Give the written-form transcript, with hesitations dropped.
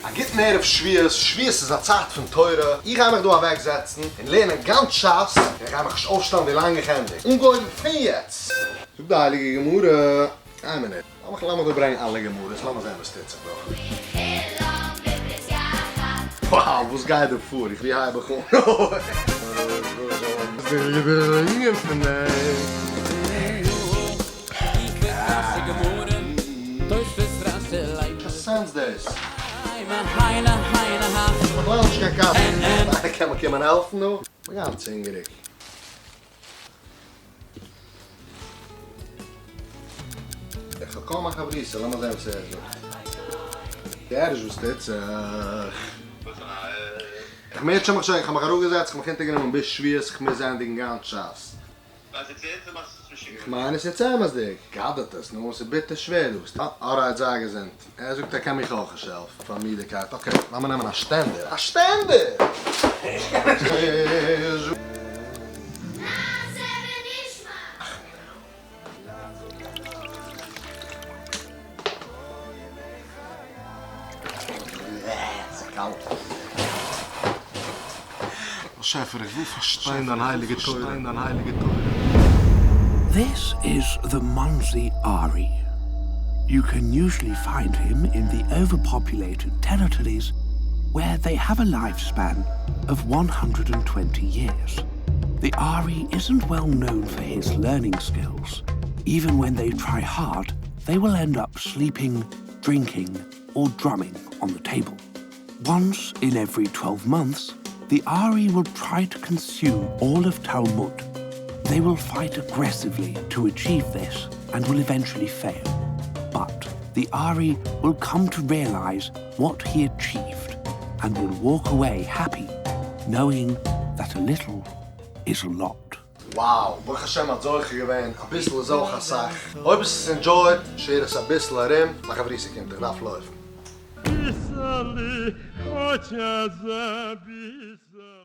א גוטן ערב שבועות, שבועות איז א צייט פון תורה, איך גיי מיך דא אוועק זעצן און לערנען גאנץ שס, און איך גיי מיך נישט אויפשטעלן ווי לאנג איך ענדיג, אנגעהויבן פון יעצט. זאגט די הייליגע גמרא, איין מינוט, לאמיך לאמיך דא ברענגען אלע גמרות, לאמיר זען וואס טוט זיך דא. Wow וואס גייט דא פאר, איך ווי הייב איך אן? וואס sense דאס? בכלל נישט קיין קשיא. איינער קען מיר קומען העלפן דא? כ'בין גאנץ הונגעריג. איך האב קוים א חברותא, לאמיר זען וואס ער זאגט. גערש וואס טוט זיך? איך מוטשע מיך שוין, איך האב מיך אראפגעזעצט, איך האב מיך אונטערגענומען ביז שביעות, איך מוז ענדיגן גאנץ שס. איך מיין עס יעצט אמת'דיג. גאדערט עס, נו, עס איז ביטער שווער דא. Alright זיי געזונט. ער זאגט ער קען מיך אויך נישט העלפן פאר מידעקייט. Okay, לאמיר נעמען א שטענדער. א שטענדער! באשעפער איך וויל פארשטיין דיין הייליגע תורה. This is the Monsey Ari. You can usually find him in the overpopulated territories where they have a lifespan of 120 years. The Ari isn't well known for his learning skills. Even when they try hard, they will end up sleeping, drinking, or drumming on the table. Once in every 12 months, the Ari will try to consume all of Talmud. They will fight aggressively to achieve this and will eventually fail. But the Ari will come to realize what he achieved and will walk away happy, knowing that a little is a lot. Wow, ברוך השם האט זוכה געווען, אביסל איז אויך אסאך. אויב האסט עס enjoyed, share עס אביסל ארום, מיין חברותא קומט, איך דארף לויפן. Писали, хотя записали.